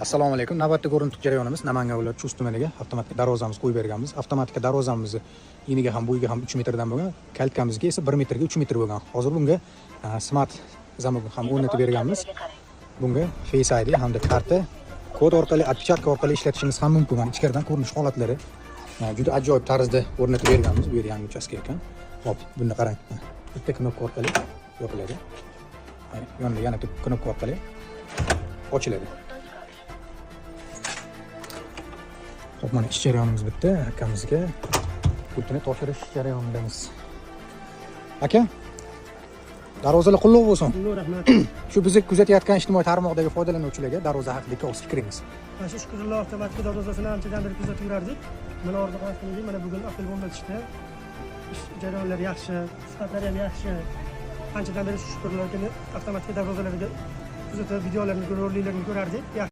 Assalomu alaykum. Navbatdagi o'rindiq jarayonimiz Namangan viloyati Chust tumaniga avtomatik darvozamiz qo'yib berganmiz. Avtomatik darvozamizni eniga ham bo'yiga ham 3 metrdan bo'lgan, kalkamizga esa 1 metrga 3 metr bo'lgan. Hozir bunga smart zamok ham o'rnatib berganmiz. Bunga Face ID hamda karta kod orqali, отпечатка orqali ishlatishimiz ham mumkin. Mana ichkaridan ko'rinish holatlari juda ajoyib tarzda o'rnatib berganmiz. Bu yer yangi uchastka ekan. Xo'p, buni qarang. Bitta knopka orqali yopiladi. Yonida yana bitta knopka orqali ochiladi. Xo'p, mana ish jarayonimiz bitta. Akamizga pultini topshirish jarayonidamiz. Aka, darvozalar qulluq bo'lsin. Rahmat. Shu bizni kuzatayotgan ijtimoiy tarmoqdagi foydalanuvchilarga darvoza haqida ikki og'iz fikringiz. Mana shu Shukrullo avtomatik darvozasini anchadan beri kuzatib yurardik. Mana orzu qildik, mana bugun olib kelib o'rnatishdi. Ish jarayonlari yaxshi, sifatlari ham yaxshi. Anchadan beri shu Shukrullo avtomatik darvozalarga kuzatib, videolarni, roliklarni ko'rardik.